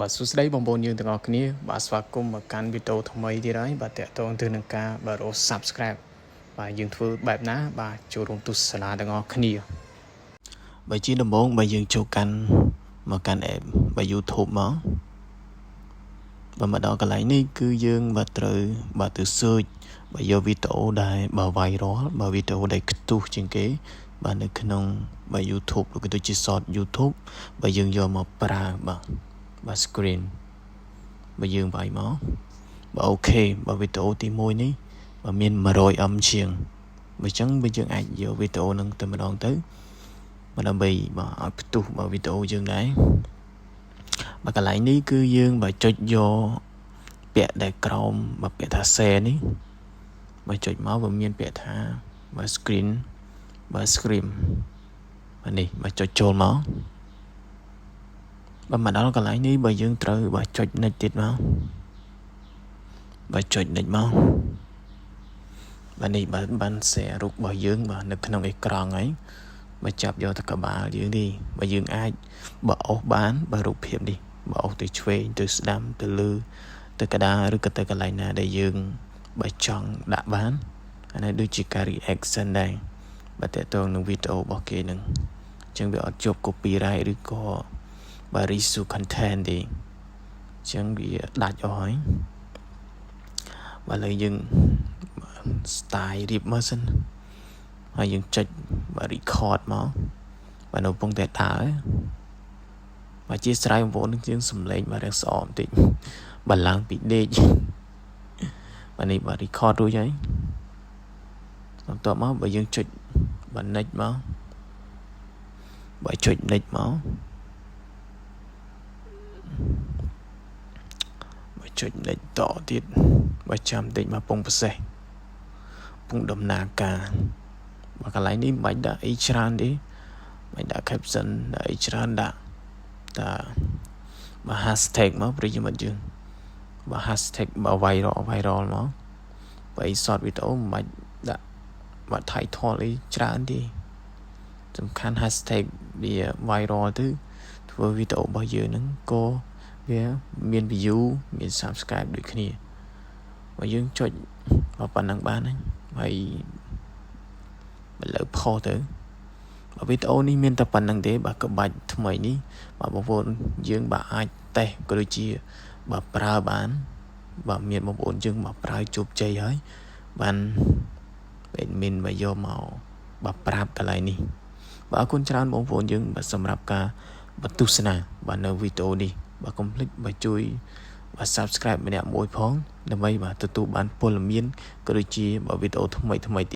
បាទសួស្តីបងប្អូនយើងទាំងអស់គ្នាបាទស្វាគមន៍មកកាន់វីដេអូថ្មីទៀតហើយបាទតាក់ទងទៅនឹងការបាទរក Subscribe បាទយើងធ្វើបែបណាបាទចូលរួមទស្សនាទាំងអស់គ្នាបើជាដំបូងបើយើងចូលកាន់មកកាន់ app បាទ YouTube មកបើមកដល់កន្លែងនេះគឺយើងបាទត្រូវបាទទៅ search បាទយកវីដេអូដែលបាទ viral បាទវីដេអូដែលខ្ទុះជាងគេ បាទនៅក្នុងបាទ YouTube ឬក៏ដូចជា short YouTube បាទយើងយកមកប្រើបាទបាទ screen បើយើងវាយមកបើ OK បើវីដេអូទី1នេះបើមាន 100M ជាងបើចឹងបើយើងអាចយកវីដេអូនឹងទៅម្ដងទៅបើដើម្បីបើឲ្យផ្ទុះបើវីដេអូយើងដែរបើកន្លែងនេះគឺយើងបើចុចយកពាក្យដែលក្រោមបើពាក្យថា share នេះបើចុចមកវាមានពាក្យថាបើ screen បើ screen បាទនេះបើចុចចូលមកបើមកដល់កន្លែងនេះបើយើងត្រូវបើចុច next ទៀតមកបើចុច next មកបាទនេះបើបាន share រូបរបស់យើងបាទនៅក្នុងអេក្រង់ហើយបើចាប់យកទៅក្បាលយើងនេះបើយើងអាចបើអូសបានបើរូបភាពនេះបើអូសទៅឆ្វេងទៅស្ដាំទៅលើទៅកដាឬក៏ទៅកន្លែងណាដែលយើងបើចង់ដាក់បានអានេះដូចជាការ reaction ដែរបើតើតងនឹងវីដេអូរបស់គេនឹងអញ្ចឹងវាអត់ជាប់ copyright ឬក៏បើ reuse content ទេអញ្ចឹងវាដាច់អស់ហើយបាទឥឡូវយើង style រៀបមកសិនហើយយើងចុចបាទ record មកបាទនៅកំពុងតែដើរបាទជាស្រ័យបងប្អូននឹងយើងសំឡេងបាទរៀងស្អកបន្តិចបាទឡើងពីដេកបាទនេះបាទ record រួចហើយបន្ទាប់មកបើយើងចុចបាទ next មកបើចុច next មក បើចុច next តទៀតបើចាំតិចមកពងប្រសេះពងដំណើរការបើកន្លែងនេះមិនបាច់ដាក់អីច្រើនទេមិនដាក់ caption ដាក់អីច្រើនដាក់តាបើ hashtag មកប្រិយមិត្តយើងបើ hashtag បើ viral viral មកបើអី short វីដេអូមិនបាច់ដាក់បើ title អីច្រើនទេសំខាន់ hashtag វា viral ទៅធ្វើវីដេអូរបស់យើងហ្នឹងក៏វាមាន view មាន subscribe ដូចគ្នាបើយើងចុចមកប៉ុណ្ណឹងបានហើយបើលើផុសទៅបើវីដេអូនេះមានតែប៉ុណ្្នឹងទេបាទក្បាច់ថ្មីនេះបាទបងប្អូនយើងបាទអាចតេស្តក៏ដូចជាបាទប្រើបានបាទមានបងប្អូនយើងបាទប្រើជោគជ័យហើយបាន admin បាទយកមកបាទប្រាប់កន្លែងនេះបាទអរគុណច្រើនបងប្អូនយើងបាទសម្រាប់ការបាទទស្សនាបាទនៅវីដេអូនេះបាទកុំភ្លេចបាទជួយបាទ Subscribe ម្នាក់មួយផងដើម្បីបាទទទួលបានព័ត៌មានក៏ដូចជាបាទវីដេអូថ្មីថ្មី។